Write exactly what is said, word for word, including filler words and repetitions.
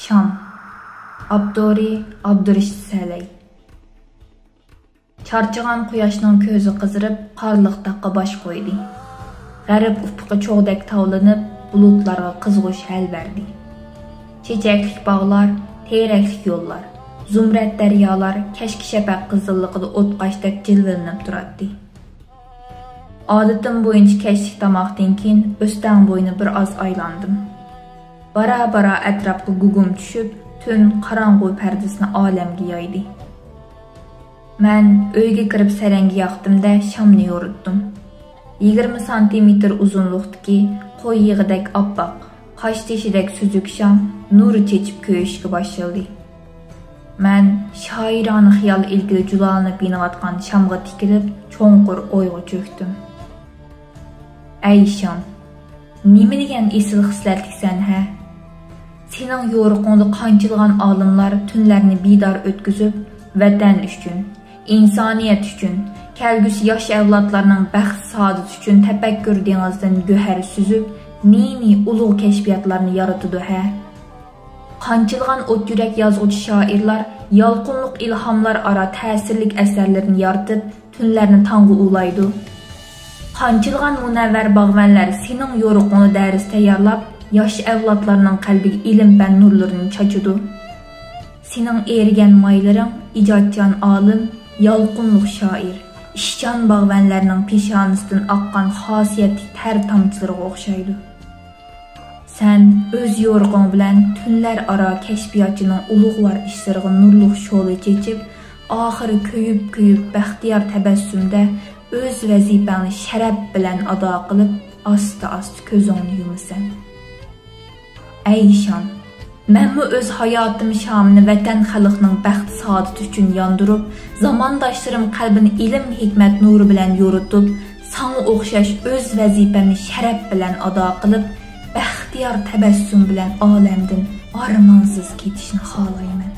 شام. ئاپتورى: ئابدۇرېشىت سەلەي. چارچىغان قۇياشنىڭ كۆزى قىزىرىپ، قارلىق تاغقا باش قويدى. غەرب ئۇپۇقى چوغدەك تاۋلىنىپ، بۇلۇتلارغا قىزغۇچ ھەل بەردى. چېچەكلىك باغلار، تېرەكلىك يوللار، زۇمرەت دەريالار كەچكى شەپەق قىزىللىقىدا ئوتقاشتەك جىلۋىلىنىپ تۇراتتى. ئادىتىم بويىچە كەچلىك تاماقتىن كېيىن ئۆستەڭ بويىنى بىر ئاز ئايلاندىم. بارا-بارا ئەتراپقا گۇگۇم چۈشۈپ، تۈن قاراڭغۇ پەردىسىنى ئالەمگە يايدى. مەن ئۆيگە كىرىپ سەرەڭگە ياقتىم-دە، شامنى يورۇتتۇم. يىگىرمە سانتىمېتىر ئۇزۇنلۇقتىكى قوي يېغىدەك ئاپئاق، قاشتېشىدەك سۈزۈك شام نۇر چېچىپ كۆيۈشكە باشلىدى. مەن شائىرانە خىيال ئىلكىدە جۇلالىنىپ يېنىۋاتقان شامغا تىكىلىپ، چوڭقۇر ئويغا چۆكتۈم. ئەي شام، نېمە دېگەن ئېسىل خىسلەتلىكسەن ھە؟ سېنىڭ يورۇقۇڭدا قانچىلىغان ئالىملار تۈنلەرنى بىدار ئۆتكۈزۈپ، ۋەتەن ئۈچۈن، ئىنسانىيەت ئۈچۈن، كەلگۈسى ياش ئەۋلادلارنىڭ بەخت-سائادىتى ئۈچۈن تەپەككۇر دېڭىزىدىن گۆھەر سۈزۈپ، نى-نى ئۇلۇغ كەشپىياتلارنى يارىتىدۇ ھە؟ قانچىلىغان ئوت يۈرەك يازغۇچى شائىرلار يالقۇنلۇق ئىلھاملار ئارا تەسىرلىك ئەسەرلىرىنى يارىتىپ، تۈنلەرنى تاڭغا ئۇلايدۇ. قانچىلىغان مۇنەۋۋەر باغۋەنلەر سېنىڭ يورۇقۇڭدا دەرس تەييارلاپ، ياش ئەۋلادلارنىڭ قەلبىگە ئىلىم-پەن نۇرلىرىنى چاچىدۇ. سېنىڭ ئېرىگەن مايلىرىڭ ئىجادچان ئالىم، يالقۇنلۇق شائىر، ئىشچان باغۋەنلەرنىڭ پېشانىسىدىن ئاققان خاسىيەتلىك تەر تامچىلىرىغا ئوخشايدۇ. سەن ئۆز يورۇقۇڭ بىلەن تۈنلەر ئارا كەشپىياتچىنىڭ ئۇلۇغۋار ئىشلىرىغا نۇرلۇق شولا چېچىپ، ئاخىرى كۆيۈپ-كۆيۈپ بەختىيار تەبەسسۇمدە ئۆز ۋەزىپەڭنى شەرەپ بىلەن ئادا قىلىپ، ئاستا-ئاستا كۆزۈڭنى يۇمىسەن. ئەي شام، مەنمۇ ئۆز ھاياتىم شامىنى ۋەتەن خەلقنىڭ بەخت-سائادىتى ئۈچۈن ياندۇرۇپ، زامانداشلىرىم قەلبىنى ئىلىم-ھېكمەت نۇرى بىلەن يورۇتۇپ، ساڭا ئوخشاش ئۆز ۋەزىپەمنى شەرەپ بىلەن ئادا قىلىپ، بەختىيار تەبەسسۇم بىلەن ئالەمدىن ئارمانسىز كېتىشنى خالايمەن.